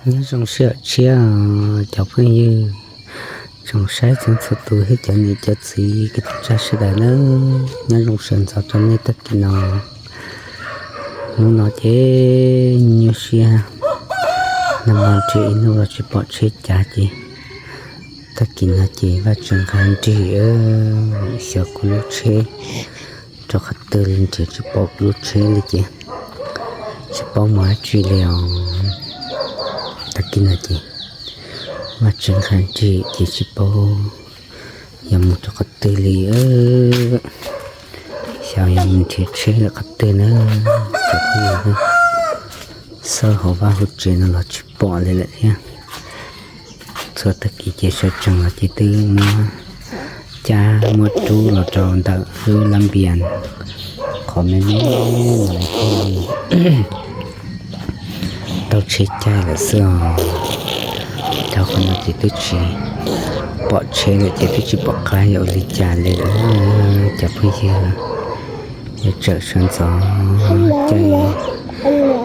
Nyob zoo sij hawm tshiab, cov phooj ywg tsoom saib txhua txhua tus thiab cov niam cov txiv kwv tij sawv daws nawb, nyob zoo sawv ntxov rau nej tag kis no. Hnub no ces nyuaj siab, nag hmo nrhiav ib hnub los tsis pom tsheb cav ces tag kis no ces vaj tse nqa nrig, xyov kuv lub tsheb rau qhov twg li, nrhiav tsis pom kuv lub tsheb li ces tsis paub mus dab tsi li os. Tag kis no ces vaj tse nqa nrig ces tsis paub yog mus rau qhov twg li. Xyov yog mus nrhiav tsheb lawm qhov twg na. Cov phooj ywg, xauj hauv vaj hauv tsev no los tsis pom li lawm thiab. Txhua tag kis ces sawv tsees los ces twb muab cab muab rub los rau ntawm lub lab npias qhov me me no, tau tsheb caij lawm xwb os. Rau qhov no ces twb tsis pom tsheb lawm ces twb tsis pom qab yuav ua li cas li lawm. Cov phooj ywg, yuav tsawm sawv ntxov caij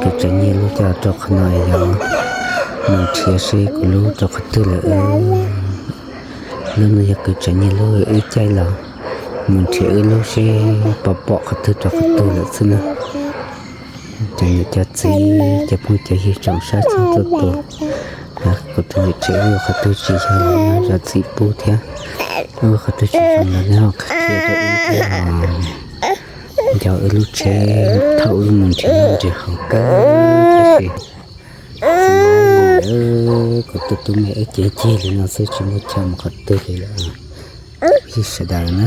kwv tsev nyiaj lub coj rau qhov no, yog mus nrhiav seb kuv lub rau qhov twg lawm. Lub no yog kwv tsev nyiaj lub, wb caij los mus nrhiav wb lub seb pom pom qhov twg rau qhov twg lawm xwb na. Cov niam cov txiv, cov phooj cov ywg tsoom saib txhua txhua tus, kuv tus niam tsev wb qhov twg tsis zoo los zam txim pub thiab, wb qhov twg tsis zoo los nej ho qhia rau wb thiab os. Nco wb lub tsheb thauj wb mus nrhiav noj nrhiav haus kawg thiab ces, kuv tus tub me wb cev ceg li no xwb tsis muaj chaw mus qhov twg li lawm. Phooj ywg sawv daws na,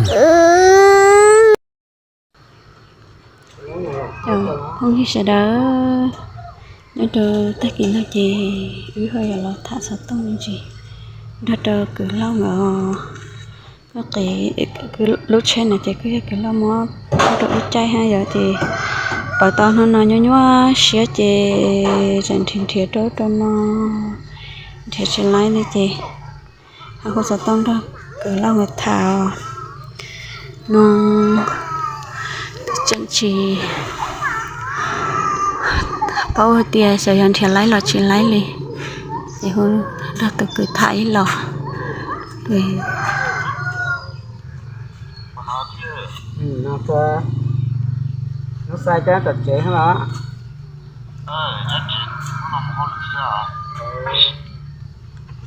cov phooj ywg sawv daws, nyob rau tag kis no ces wb ho yuav los tham xov tooj me ntsis nrog rau kwv Lauj nkawd. Koj qev lub tsheb no ces kuj yog kwv Lauj muab rau wb caij hab yog ces pawv tau hnub no nyuaj nyuaj siab ces tseem nrhiav nrhiav rau ub rau no, nrhiav tsis laib li ces ho hu xov tooj nrog kwv Lauj nkawd tham os. No twb tseem tsis paub hais tias xyov yog nrhiav laib los tsis laib li, ces hu nrog tus kwv tham ib los. Hnub xa cab tom tsev los?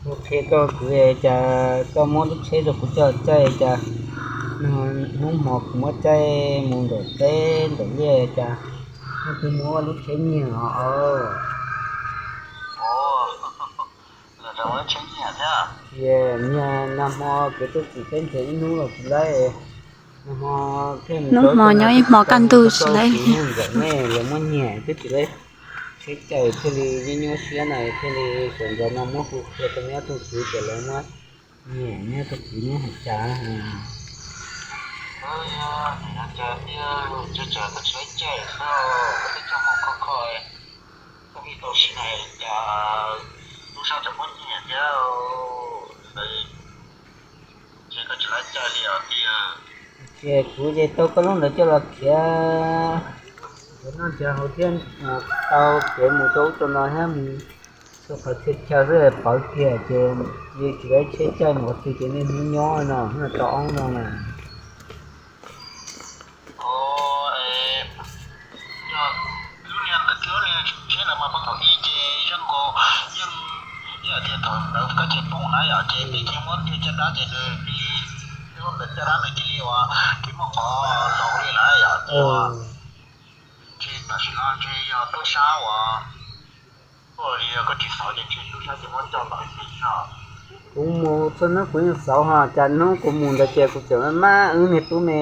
Kuv qhia koj kwv, cas koj muab lub tsheb rau kuv coj caij, cas hnub hmo kuv muab caij mus nram teb nram liaj, cas koj twb muab lub tsheb nyiag os. Ces nyiag nag hmo kwv tuaj txim teb nrhiav ib hnub los tsis laib, nag hmo thiaj mus, hnub hmo nyob ib hmo kaj ntug tsis laib li. Mus nram nej los muab nyiag twb tsis laib. Tsheb caij thiaj li nyuaj nyuaj siab na, thiaj li sawv ntxov no muab hu qhia rau neb ob tug kwv ces lawv muab nyiag, neb ob tug kwv neb hais cas. Tsis laib caij xwb, teb coj mus kho kho, tau ib tau si na, cas lub sab tseem muab nyiag thiab. Ces koj tsis laib caij li os tij. Ces kuv ces tau koj lub ntawd coj los khiav, nrhiav noj nrhiav haus thiab, tau kev mus rau ub rau no thiab, mus txhua qhov txhia chaw xwb pawv kiag ces, tsis laib tsheb caij mus qhov twg ces niaj hnub nyob no, tau ob hnub no na. Lub niag ntawd, lub niag tsheb ntawd mas pab thaum ub ces zoo nkaus yeej, ib yam tias thaum ntawd koj tseem poob na yom, ces peb cia muab tiag caj dab ces nws cia li, lub ntawd caj dab nws cia li uas tsis muaj qhov laus li lawm yom, ces uas ntshe tam sim no ntshe yog tub sab uas tuaj li, koj tsis xauv ces ntshe tub sab ces muab coj tom ib teg tso. Kuv mus txhua hnub kuv yeej xauv, ho cas hnub kuv mus ntawd ces kuv tseem maj wb niag tub me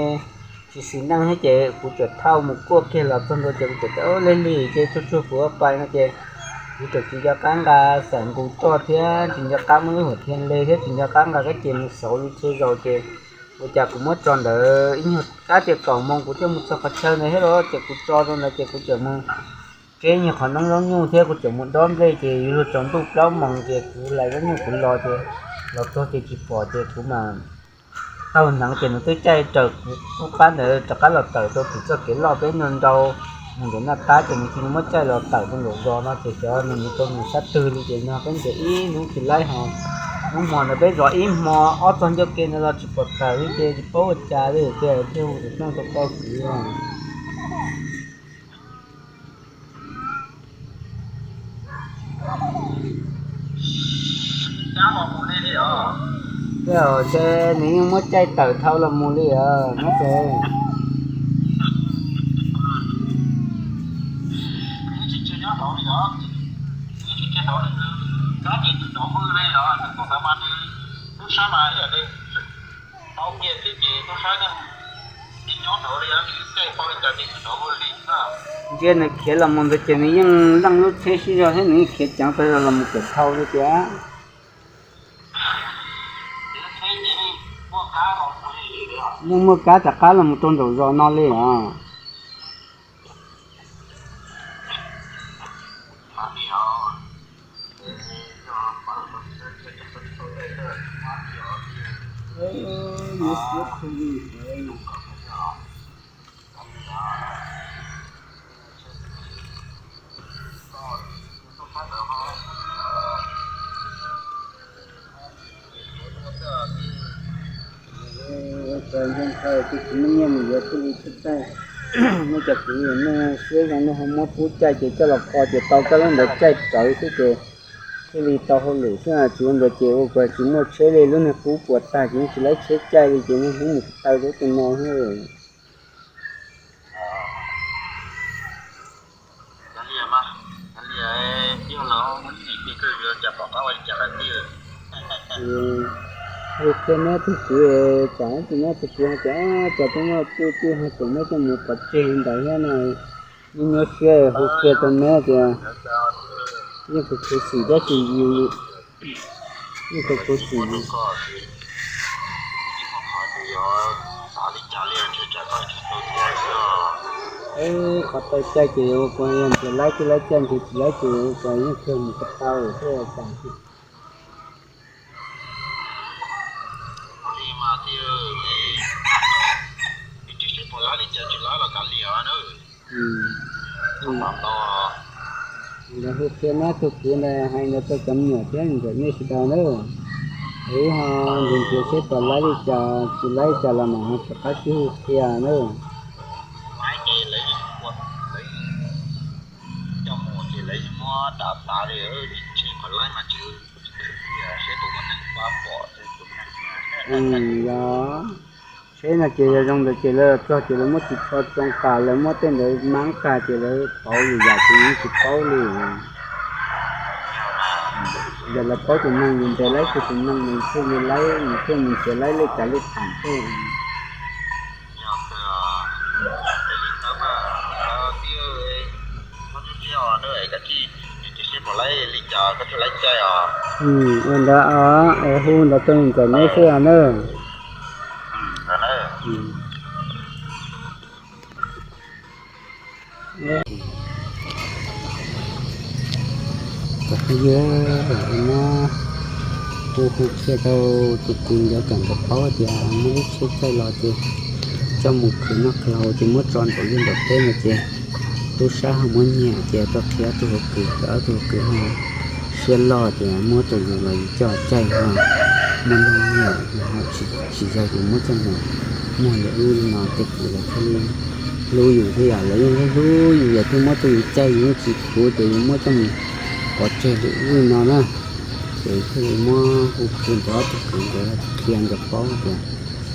tsis xis neej thiab ces kuv tseem thauj mus kuaj kiag los txog ntua ces kuv tseem tias, leg lig ces tsuag tsuag kuv ua pais no ces kuv tseem tsis nco qab nqa xam nkus roj thiab tsis nco qab muab ib huam thiaj le thiab tsis nco qab nqa kab ces mus xauv li txhua zaus ces ua cas kuv muab tso ntawd ib nyuag kab tias kaum moos kuv thiaj mus txog qhov chaw ntawd thiab los ces kuv tso rau ntawd ces kuv tseem mus tseb nyuag qhov noob zaub nyuj thiab kuv tseem mus dob nplej ces yuav luag tsaus ntuj plaub moos ces kuv lais zaub nyuj kuv los ces los txog ces tsis pom ces kuv mas taug hneev ces nws twb caij raws kuv qub qab ntawd rov qab los tawm rau tim txoj kev loj peb nrau nrau Mus ntawm Naj Qab ces nws cia li muab caij los tawm rau nraum zos no ces xyov nws mus rau nws sab twg li ces no peb ncaim ib hnub tsis laib ho. Hnub hmo ntawd peb zov ib hmo ob txog ncauj ke ntawd los tsis pom tawm li ces tsis paub ua cas li ces thiaj hu tus poj rau koj kwv. Ces nws yeej muab caij tawm dhau los mus li os no ces. Ntsia nws khiav los mus ntawd ces nws yeej leej lub tsheb sib zog thiab nws yeej khiav ceev tau los mus kawm dhau li tias. Yeej muaj kab rov qab los mus rau nraum zos no li os. Ua cas ntshai ntshai tus tsis muaj nyiaj mus yuav thiaj li txhawj txhawj. Muab cov kwv nej siab zoo nej ho muab pub caij ces coj los kho ces tau koj lub ntawd caij rawv xwb ces thiaj li tau hauj lwm xwb. Tsis ua ntawd ces ua cas tsis muaj tsheb li, lub niag qub puas tag ces yeej tsis laib tsheb caij li ces niaj hnub mus taw rau tus no xwb. Hu kiag neb tus kwv, tsam ib tug neb tus kwv hais tias cas twb muaj twj twj ho tseem muab coj mus pov tseg ntawd thiab no. Nyuaj nyuaj siab hu kiag rau neb tias yeej khuv khuv xim tab sis yus yeej khuv khuv xim. Qhov tau caij ces ua puas yog nrhiav laib twb laib caij, nrhiav tsis laib ces ua puas yeej kawg mus ko taw thiab tas. Lawv hu qhia neb tus kwv ntawd hais ntawd rau cov me nyuam thiab ntawm nej sawv daws na. Wb ho nrhiav nrhiav seb puas laib li cas tsis laib li cas los mam ho rov qab sib hu qhia na. Yog, tsheb no ces yog zoo ntawd ces lawv txog ces lawv muab ris tsho tsoo qas, lawv muab tej ntawd mab qas ces lawv pauv lwm yam ces yeej tsis paub li. Yog lawv paub tus neeg nws nrhiav laib tus tus neeg nws thiaj li laib, nws thiaj mus nrhiav laib li cas li tham thiab. Ua ntawd os, hu ntawd rau ntxawm neb xwb os na. Cov phooj ywg, muab hu hu qhia rau tus kwv ntawd kom nkawd paub tias muaj lub tsheb caij los ces coj mus khwv noj khwv haus ces muab tso nraum liaj nraum teb no ces tub sab ho muab nyiag ces tau qhia tus hauv kwv, kom ob tug hauv kwv ho siab loj tias muab rau yus los yus coj caij ho muaj nyiaj ho tsis yog yus muab coj mus muag li ub li no tej kwv lawv thiaj li hlub yus thiab yom, lawv yeej hlub hlub yus yom, thiaj muab rau yus caij yus yeej tsis khuv ces yus muab coj mus pov tseg li ub li no na. Ces thiaj li muab hu qhia rau ob tug kwv nkawd qhia nkawd paub tias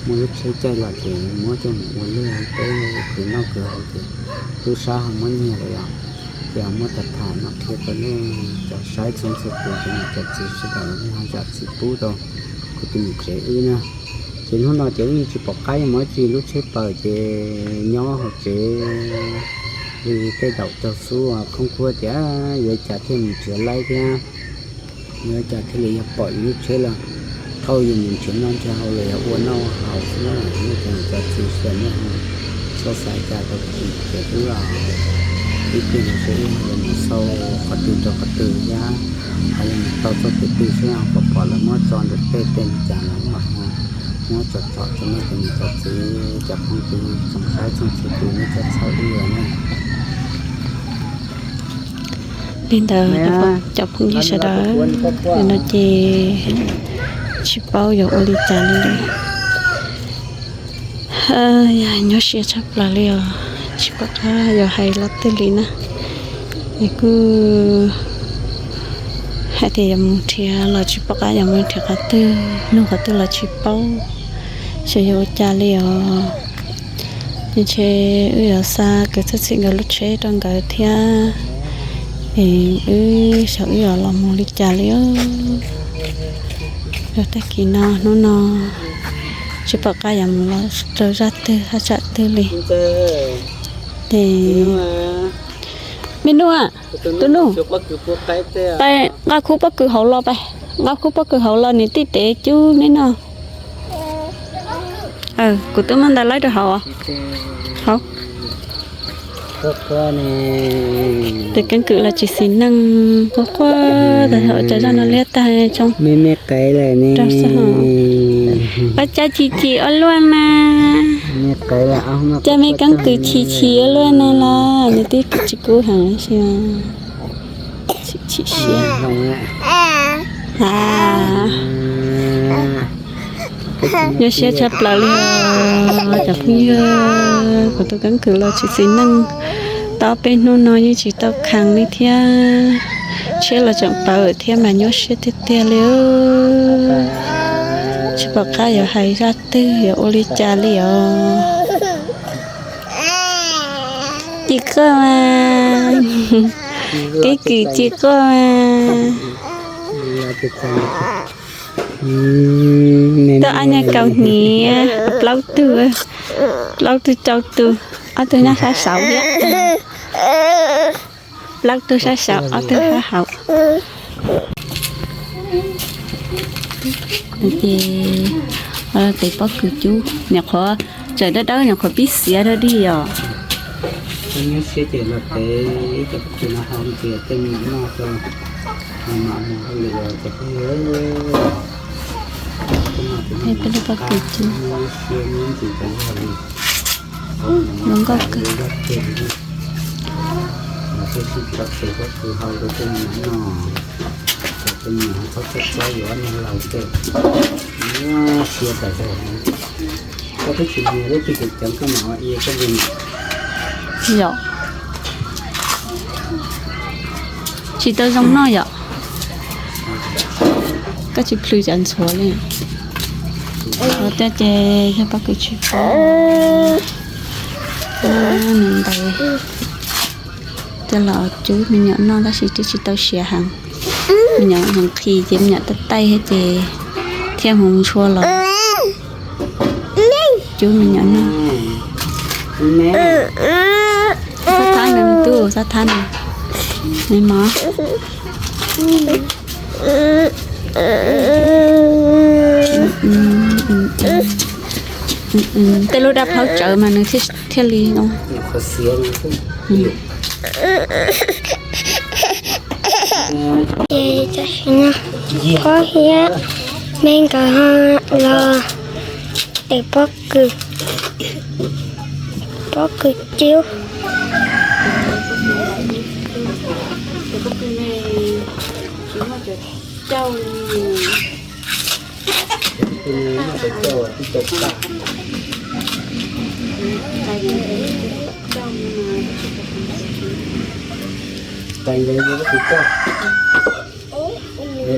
muaj lub tsheb caij los ces muab coj mus ua liaj ua teb khwv noj khwv haus ces tub sab ho muab nyiag lawm yom. Ces muab tham tham no qhia rau nej cov saib txhua txhua tus cov niam cov txiv sawv daws nej ho zam txim pub rau kuv tus niam tsev wb na. Ces hnub no ces wb yeej tsis pom qab yuav mus dab tsi, lub tsheb plaws ces nyob hauv tsev li tej daum caug xub khoob khuab tias yuav ua cas thiaj mus nrhiav laib thiab, yuav ua cas thiaj li yog pom yus lub tsheb los thauj yus mus nrhiav noj nrhiav haus los yog ua noj ua haus xwb na. Nej cov niam cov txiv sawv daws nej ho txhob xav cas rau kuv tus niam tsev wb os. Ib pliag no seb wb ho yuav mus xauj qhov twg rau qhov twg thiab ho yuav mus tau txoj kev twg seb ho pom pom lawv muab tso ntawm tej tej li cas los mam ho muab tsom tsom rau nej cov niam cov txiv cov phooj ywg tsoom saib txhua txhua tus nej txhob txhawj wb os na. Li ntawd cov phooj ywg sawv daws, no ces tsis paub yuav ua li cas li. Yog nyuaj siab tshaj plaws li os, tsis pom qab yuav hais lo twg li na. Es kuj hais tias yuav mus nrhiav los tsis pom qab yuav mus nrhiav qhov twg, nug qhov twg los tsis paub, xyov yuav ua cas li os. Ces ntshe wb yuav xa kwv txhiaj txhim nkawd lub tsheb rau nkawd thiab, es wb xyov wb yuav los mus li cas li. Rau tag kis no hnub no tsis pom qab yuav mus los rau zaj twg haj tsam twg li. Ces me nus, tus nus, nqa khub pob kws hauv los pais, nqa khub pob kws hauv los niam tij tev cub neb noj. Kuv twb muab ntawd laib rau hauv. Hauv. Tus keeb kwm los tsis xis neej, quaj quaj tas thaum cov zaj no liab tag tsoo. Ua cas chim chim ua luaj na, cas me keeb kwm chim chim ua luaj na los nws twb tsis kub heev li. Chim siab. Nyuaj siab tshaj plaws li os cov phooj ywg, kuv tus keeb kwm los tsis xis neej, tau peb hnub no yeej tsis tau kheev li thiab. Tsheb los tseem pawv thiab mas nyuaj siab tiag tiag li. Tsis pom qab yuav hais zaj twg yuav ua li cas li os. Ci quaj mas, keeb kwm ci quaj mas. Tuaj ob nyuag kaus hniav, plaub tug, plaub tug rau tug, ob tug nyob sab saud thiab. Plaub tug sab saud, ob tug sab hauv. Ces tev pob kws cub, nyuam qhuav tseem dawb dawb, nyuam qhuav pib xiav dog dig os. Nyuaj siab ces los tev cov pob kws no hau ces tej me nyuam noj tau, mam mus hauj lwm os cov phooj ywg. Peb lub pob kws cub zoo nkauj kawg. Los peb sib tso tev pob kws hau rau tej me nyuam noj, cov tej me nyuam txhob txhob txob yuav ob niag laus tej. Nyuaj siab tas zog. Koj twb tsis muaj leej twg cov cov koj mam ua ia koj li. Yom, tsis tau zoo noj yom. Koj tsis plhws cov ntxhuav li. Ua tiag ces yog pob kws tsis paub. Nws ntais coj los cub me nyuam noj tab sis twb tsis tau siav heev. Me nyuam heev qhi ces me nyuam taij taij thiab ces thiaj mus ntshua los cub me nyuam noj. Xab thab nws me tub, xab thab nws, nws mov. Tej lub dab plaub tsawv mas nws thiaj li no. Ces tam sim no Phob thiab me nkawd ho los tev pob kws, pob kws cub.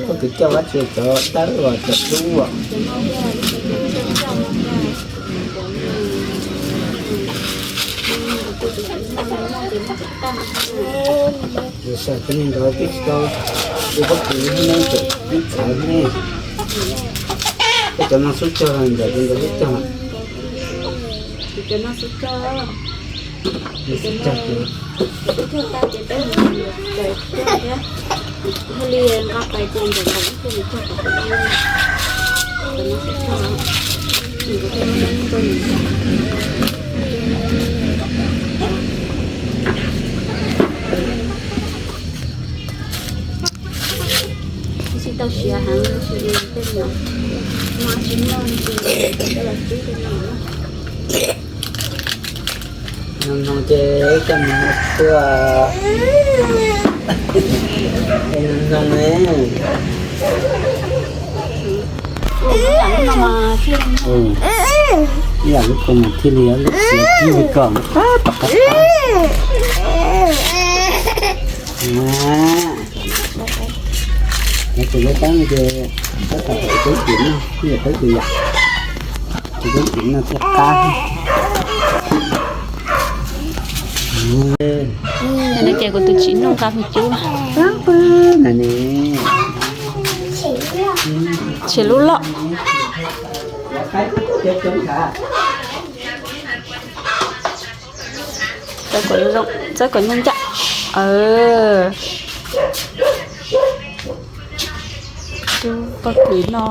Pob kws coj dab tsi, cov dawb los cov dub os. Yus xav cov neeg ntawd twb tsis tau ua pob kws li ne, tseem txawv ne. Peb cov no xub cog los ntawm cov ntawd xub cog. Xub cog ces tsis tau siav heev, tsis li tej nyuam no tsis muaj li, los cub tej no. No no ces coj mus ua tshuaj. Zoo ne. Ib yam li ko mas thiaj li lub txiv kiv li kom tab tom qab qab. Ces lub teeb ces tab tom tub txiv noj, ib yam tub txiv yam, ces tub txiv noj thiaj qab. No ces kuv tus txiv noj nqa me cub. Tshem lub loj. Txawb kom zoo, txawb kom ncaj ncaj. Tus poj kws no.